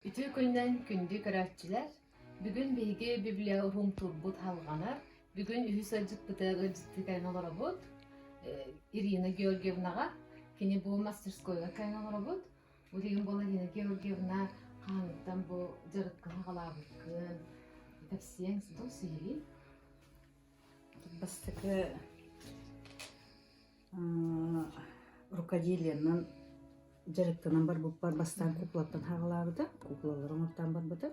Үтүө күнүнэн күндү көрөөччүлэр! Бүгүн биһиги библиоурум турбут халҕанар. Бүгүн үһүс ыалдьыппытыгар ыалдьыттыы кэлэн олоробут. Ирина Георгиевнаҕа. Кини бу мастерскойга кэлэн олоробут. Билигин буолла Ирина Георгиевна хаһааҥҥыттан бу дьарыккын саҕалаабыккын кэпсиэҥ дуу сиһилии? Бастакы рукоделиенан дьарыктанан барбыппар бастаан куклаттан хаҕалаабыта, куклалары оҥортоон барбыта.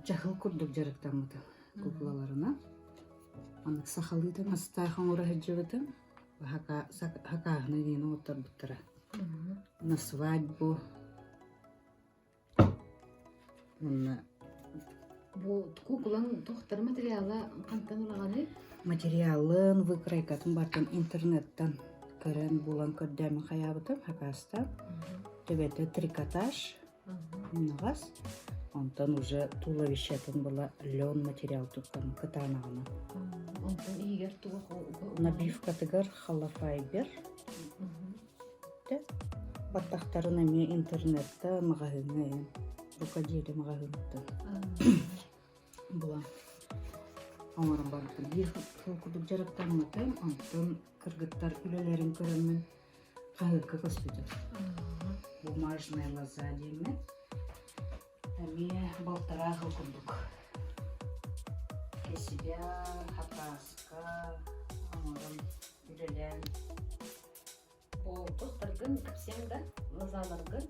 Чаһыл курдук дьарыктаммыта куклаларынан. Маннык сахалыы таҥастаах оҥоро сылдьыбытым. Хакааһына диэн оҥотторбуттара. На свадьбу Уонна Бу куукулаҥ туохтар материала хантан ылаҕыный? Материалын, выкройкатын барытын интернеттэн көрөн, булан көрдөөмүн хайаабытым, хакаастаан. Төбөтө трикотаж, умнаҕас. Онтон уже туловищатын была лен материал туттан кытаанаҕынан. Онтон иһигэр туох Набивкатыгар холофайбер Баттахтарын эмиэ интернеттэ маҕаһыыҥҥа эн рукоделие маҕаһыыныттан булан оҥорон барбытым. Биир сыл курдук дьарыктаммытым, онтон кыргыттар үлэлэрин көрөммүн хаһыакка көспүтүм. Бумажная лоза диэммин эмиэ балтараа сыл курдук для себя хапааска оҥорон үлэлээн Туохтаргын кэпсиэҥ да, лозаларгын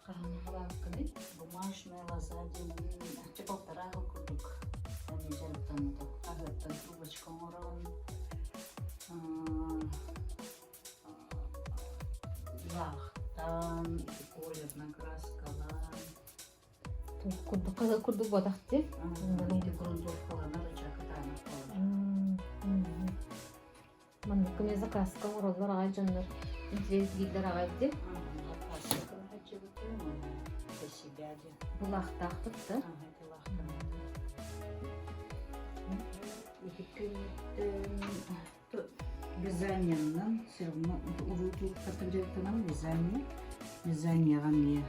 хаһан халааккыный? Бумажная лоза диэн чэ полтора сыл курдук эмиэ дьарыктаммытым. Хаһыаттан трубочка оҥорон, лаахтаан, колерынан краскалаан. Курдук курдук буотах дии. Ити грунтовкаланар ыча кытаанах буолар. Маннык эмиэ заказка оҥороллор аҕай дьоннор интириэһиргииллэр аҕай дии. Былаахтаахпыт да. Вязаниеннан все равно уруу туруктартан дьарыктанабын вязание. Вязанияҕа эмиэ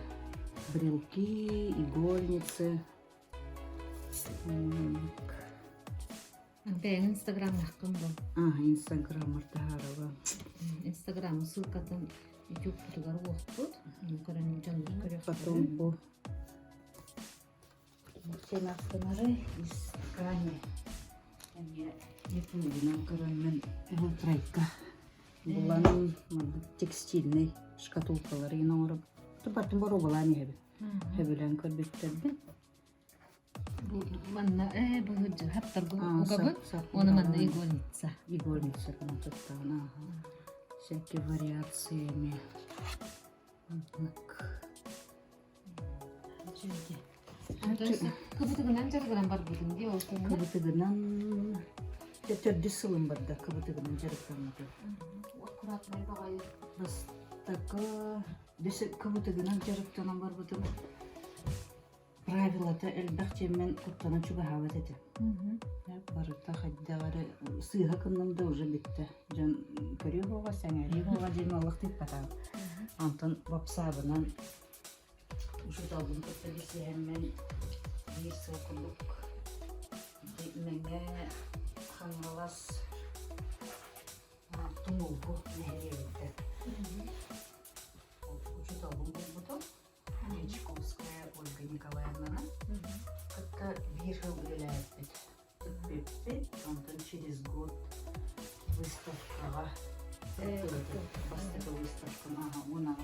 брелки, игольницы. Бэйэҥ инстаграмнааххын дуо? Ааһа, инстаграммар таһаарабын. Инстаграм ссылкатын ютубпутугар уохпут. Ону көрөн дьоннор көрүөхтэрэ. Потом бу сен из ткани эмиэ ютубунан көрөммүн тройка булан маннык текстильный шкатулкалары оҥоробут. Бартын боруобалаан иһэбин. Сөбүлээн көрбүттэрбин. Бу манна ээ бу хаптаргы угабын уонна манна игольница. Игольница туттаҕын ааха. Всякие вариациями. Так. Кыбытыгынан дьарыгыран барбытым дии ол кэннэ. Кыбытыгынан төрдүс сылым барда кыбытыгынан дьарыктаммытым. Аккуратнай баҕайы. Бастакы кыбытыгынан дьарыктанан барбытым. Правилата элбэх дьиэммин куттана чугаһаабат этим. Барыта хайдах эрэ сыыһа гынным да уже бүттэ. Дьон көрүө буоҕа, сэҥээриэ буоҕа диэн олох тыыппатаҕым. Онтон вапсаабынан учууталбын кытта билсиһэммин биир сыл курдук Мэҥэ Хаҥалас Тумулгу нэһилиэгиттэн учууталбын булбутум. Дьячковская Ольга Николаевнаны кытта биир сыл үлэлээбиппит. Бүппүппүт, онтон через год выставкаҕа бастакы выставкам ааһа 18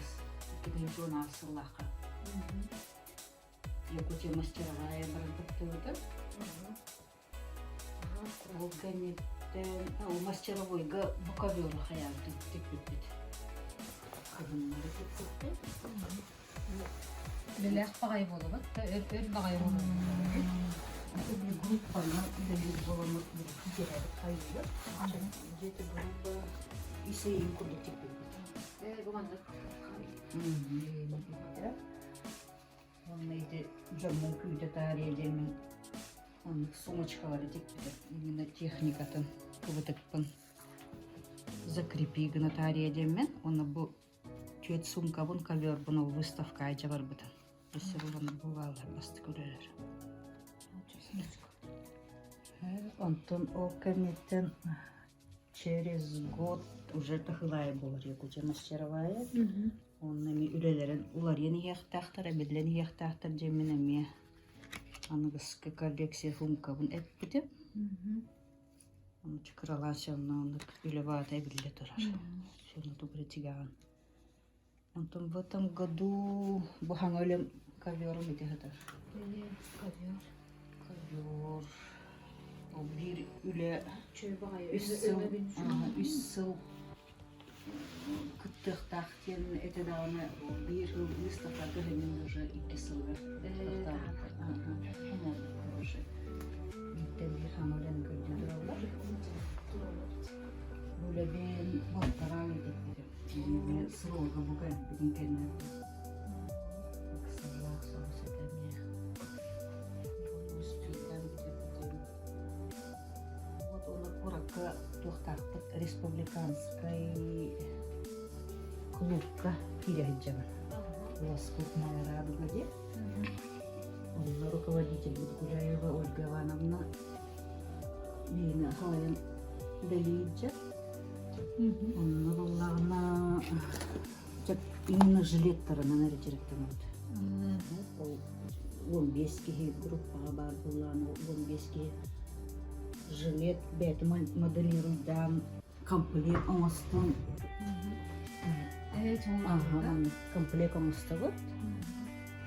2018 сыллаахха Якутия мастеровая баран кыттыбытым. Ол кэнниттэн мастеровойга бу ковёру хайаабытын тикпиппит. Кыһыннары тикпиппит. Үлэлээх баҕайы буолабыт да өр өр баҕайы буолабыт. Группанан үлэлиир буоламмыт дьиэбит хайыыр. Дьиэти группа исэйин курдук тикпиппит. Ээ бу маннык. Уонна ити дьоммун күүтэ таарыйа диэммин оннук сумочкалары тикпитим. Именно техникатын кыбытыкпын закрепи гына таарыйа диэммин уонна бу Түөрт суумкабын, ковербун ол выставкаҕа дьэ барбытым. Өссө булан бу бааллар бастакы үлэлэр. Онтон ол кэнниттэн через год уже Тахылаайа буолар Якутия мастеровая. Онно эмиэ үлэлэрин уларыйан иһиэхтээхтэр, эбиллэн иһиэхтээхтэр диэммин эмиэ аныгыскы коллекция суумкабын эппитим. Кыралаан оннук үлэ баата эбиллэ турар. Сонно тубритигаҕын. Онтон в этом году бу хаҥа үлэм коверум ити сытар. Ковер. Ковер. Ол биир үлэ 3 сыл кыттыахтаах диэн этэ даҕаны биир сыл выставка көһүнүн уже 2 сылга уже бииртэн биир хаҥа үлэни көрдүү тураллар. Бу үлэбин балтараа ый тэппитим. Срога бу кэлбитин кэннэ ыксаллаах соҕус этэ эмиэ. Успейдаан бүтэрбитим. Вот уонна куоракка туохтаахпыт республиканскай клубка киирэ сылдьабын. Лоскутная радуга диэн. Онно руководительбит Гуляева Ольга Ивановна биһини халайан үлэлиир. Онно буоллаҕына именно жилеттарынан эрэ дьарыктанабыт. Ол 15 киһи группаҕа баар буоллаҕына 15 киһи жилет бэйэтэ моделируйдаан комплект оҥостон комплект оҥостобут.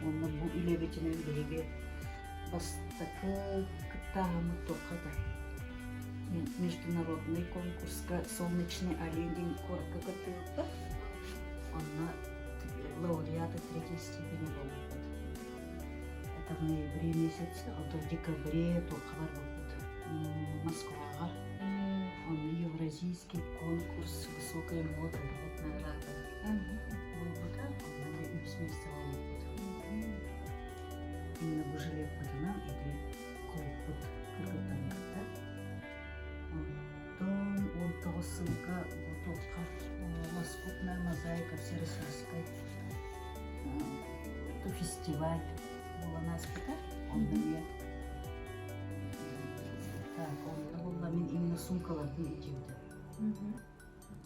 Уонна бу үлэбитинэн биһиги бастакы кыттааһыммыт туохха да международный конкурска «Солнечный олень» диэн куоракка кыттыбыппыт. Онно лауреаты третьей степени буолбуппут. Это в ноябре месяце, а то в декабре туохха барбыппыт Москваҕа. Онно Евразийский конкурс высокой моды вот награда буолбута. Онно үс место буолбуппут. Именно бу жилеппытынан ити клубпут кыргыттарбыта. Онтон 19 сылга бу туохха Лоскутная мозаика всероссийскай фестиваль буолан ааспыта. Онно эмиэ так, онно буолла мин именно суумкаларбын илдьибитим.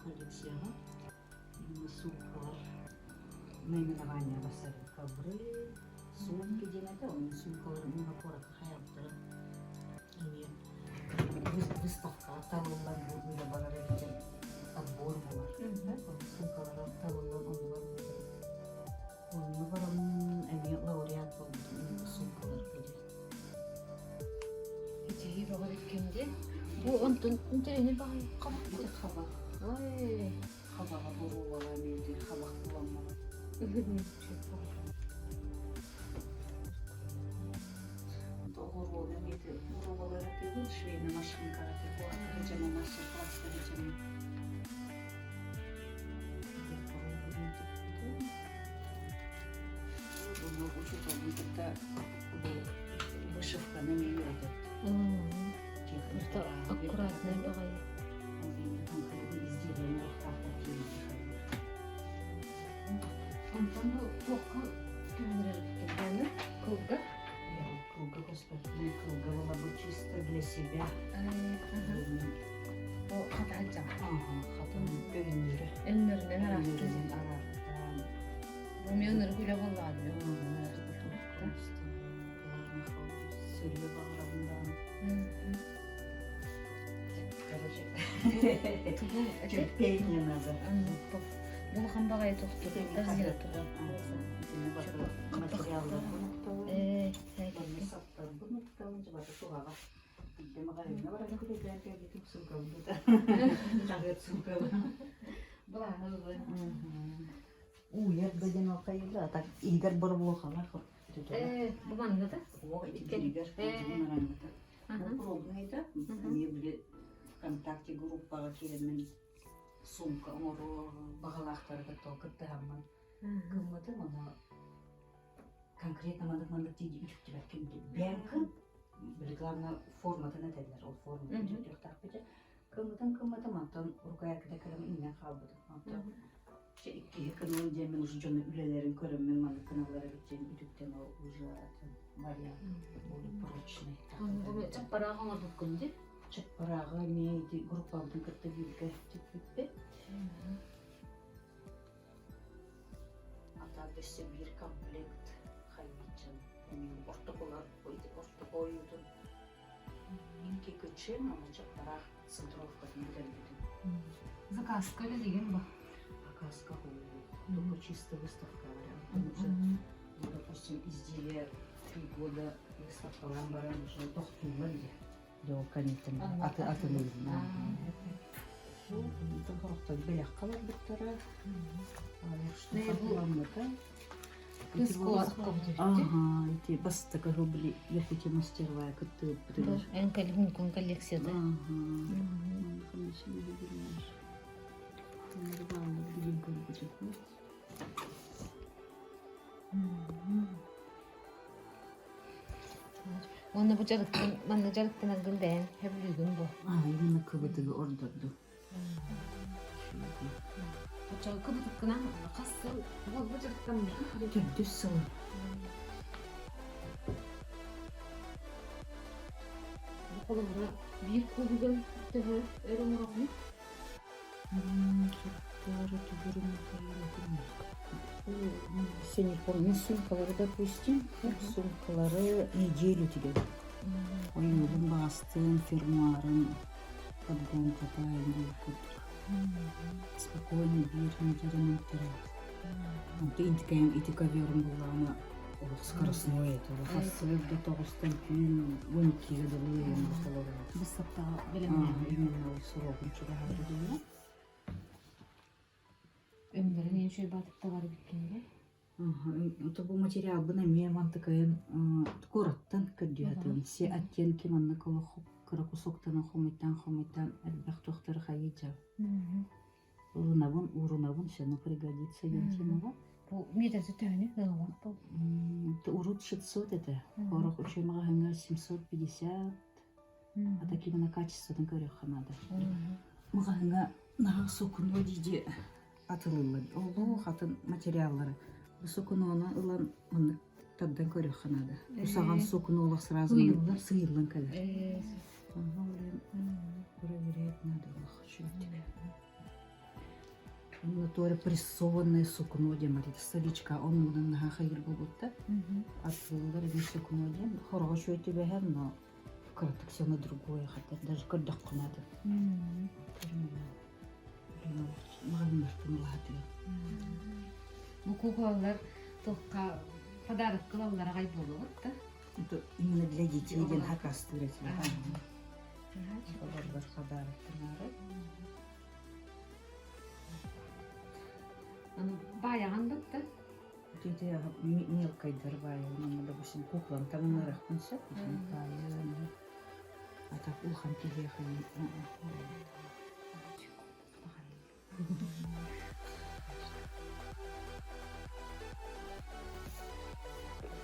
Коллекцияҕа именно суумкалар наименование бастары ковры, сумки диэн этэ, онно суумкалары именно куоракка хайаабыттара эмиэ выставкаҕа талыллан бу үлэ барар эбит отбор буолар. Суумкалара талыллан оннугар онно баран эмиэ лауреат буолбутум именно суумкаларга диэн. Үчүгэй бөҕө бүккүн дии. Бу онтон интэриэһинэй баҕайы хабах. Ити хабах. Ой. Хабаҕа боруобалаа миэдир хабах буламмаҕа. Оҕуруону эмиэ боруобалара тыыбын швейная машинкаҕа куоракка дьоно мастер-класстары дьоно Буну учууталбын кытта бу вышивканы эмиэ үөрэтэбит. Просто аккуратнай баҕайы. Изделиени охтаахтар Онтон бу туохха көмөлөр эбиккин кылга? Кылга көспөппүн, кылга была бы чисто для себя. О хатаһыджам. Хатын өҥнөрө. Өҥнөрүнэн араастыы. Араартаан. Бу мен ынырык үлэ буоллаҕа Сөрүө баҕарабын даҕаны. Короче, терпение надо. Бу улахан баҕайы тохтур. Материалларбын уктабын, саптарбын уктабын, дьыбата туһаҕа. Маҕаһыыҥҥа баран күлүкээн кэлбитим суумкабын хаһыат суумкабын. Былааны ылын. Ууйар да диэн алхайыла, а так иһигэр боробулуохалаах. Бу манныгы да? О, иһигэр араҥата. Пробный да, эмиэ били ВКонтакте группаҕа киирэммин сумка оҥоруо баҕалаахтарга то кыттыһаммын гыммытым, ону конкретно маннык-маннык дии үтүктүбэккин бэйэҥ били главное форматын этэллэр, ол форматын үтүктүөхтаахпыт. Кыммытын кыммытым, онтон рукоятката кэлэн иҥнэн хаалбытым. Онтон Чэ иккиһи кынын диэммин уже дьону үлэлэрин көрөммүн маннык гыналлар эбит диэн үтүктэн ол уже атын вариант более прочный. Чаппараах оҥорбуккун дии? Чаппарааҕы эмиэ ити группабытын кытта бииргэ тикпиппит. А так өссө биир комплект хайыычан эмиэ ортокулар ортоку ойуутун икки кычын уонна чаппараах центровкатын бүтэрбитим. Заказка билигин бу? Заказка только чисто выставка вариант. Уже, ну, допустим, изделие 3 года выставкалаан баран уже тохтуулар дии. Дьэ, кэнниттэн аты атылыыллар. Сорохтор бэлэххэ барбыттара. Ламмыта. Ага, ити бастакы били Якутия мастеровая кыттыыппытыгар. Эн кэлин коллекцията. Ага. Билин көрбүтүм. Уонна бу дьарыктан, манна дьарыктанаргын бэйэҥ сөбүлүүгүн бу? А, именно кыбытыгы ордорду. Оччоҕо кыбытыккынан хас сыл бу бу дьарыктаммытын? Төрдүс сылым. Бу холобура биир кубигын төһө өр оҥороҕун? Все не помню, сумкалары, допустим, сумкалары неделю тебе. Ойуулун баҕастыын, фермуарын подгонката курдук. Спокойно биир неделянан бүтэрэн. Онто интикэйэн ити коверун буллаҕына олох скоростной это. Хассыыр да тоҕустан түүн 12-ге дылы ыйан холобура. Быссаптаҕа бэлэмнээх. Именно ол срогун чугаһаары диэн. Өҥнөрүн ең үчүгэй баатыкталар эбиккин Ото бу материалбын эмиэ мантыкайын куораттан көрдүһэтин. Все оттенки маннык олох кыра кусоктанан хомуйтаан-хомуйтаан элбэх туохтары хайыйдьа. Ылынабын, уурунабын, все равно пригодится диэн темаҕа. Бу метрсы төһөнү ыаллаах был? Урут 600 этэ. Порох үчүгэй маҕаһыыҥҥа 750. А такие на качествотын көрүөххэ наада. Маҕаһыыҥҥа наһаа сукунуо дии атылыллар. Олох атын материаллары. Бу сукунуону ылан маннык тардан көрүөххэ наада. Усаҕан сукуну олох сразу сыыйыллан кэлэр. Ага, проверять надо олох үчүгэйдик. Онно туора прессованное сукно диэн бар столичка оннугунан наһаа хайыр буолбуттар. Атылылар эбии сукно диэн хороҕо үчүгэй түбэһэр, но кыратык все на другое хотят. Даже көрдөххө наада. Маҕаһыыннартан улаатыа. Бу куколлар туохха подарок ылаллар аҕай буолуо да? Это именно для детей диэн хакастыыр этилэр. Олорбор подароктанары. Аны баайаҕын бытта? Ити мелкайдар баайан, допустим, куклам таҥынарахпын сөп. Баайан, а так улахан киһиэхэ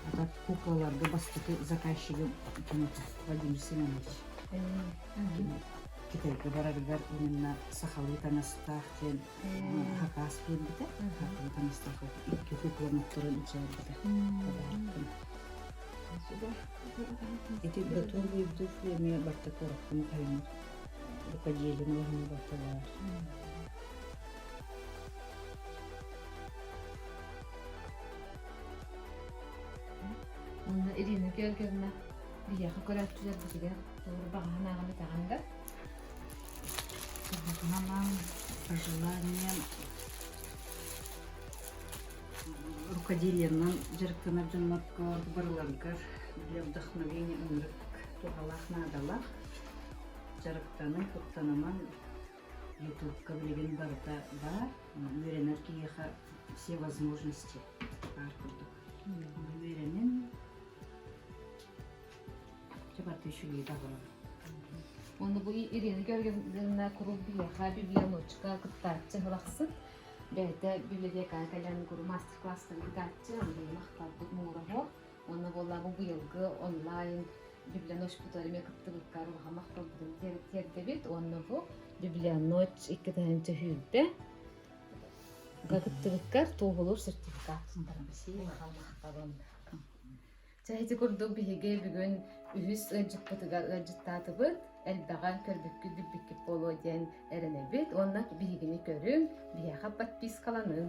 А так куклаларга бастакы заказчигым ким этэ? Владимир Семенович. Китайга барарыгар именно сахалыы таҥастаах диэн хакаас биэрбитэ. Сахалыы таҥастаах икки кукланы туран илдьэ Ити готовые туфли эмиэ барта куораттан айаныр. Рукоделие уһун барталар. Уонна Ирина Георгиевна биһиэхэ көрөөччүлэрбитигэр тугу баҕаһын ааҕан этэҕин да? Нам пожеланием рукоделиеннан дьарыктанар дьоннорго барыларыгар для вдохновения ынырык туһалаах наадалаах дьарыктанын куттаныман ютубка билигин барыта баар үөрэнэр киһиэхэ все возможности баар курдук үөрэнин чэ барыта үчүгэй даҕаны Уонна бу Ирина Георгиевна куруук биһиэхэ библионочка кыттааччы ылахсыт. Бэйэтэ библиотекаҕа кэлэн куруук мастер-класстары ыытааччы, аны махталбыт муҥура суох. Уонна буолла бу быйылгы онлайн библионочпутугар эмиэ кыттыбыккар улахан махталбытын тиэрдэбит. Уонна бу библионочь 2020. Кыттыбыккар туоһулуур сертификат туттарабын. Махталын. Чэ, ити курдук биһиги бүгүн үһүс ыалдьыппытыгар ыалдьыттаатыбыт. Элбэҕи көрбүккүт, билбиккит буолуо диэн эрэнэбит. Уонна биһигини көрүҥ, биһиэхэ подпискаланыҥ.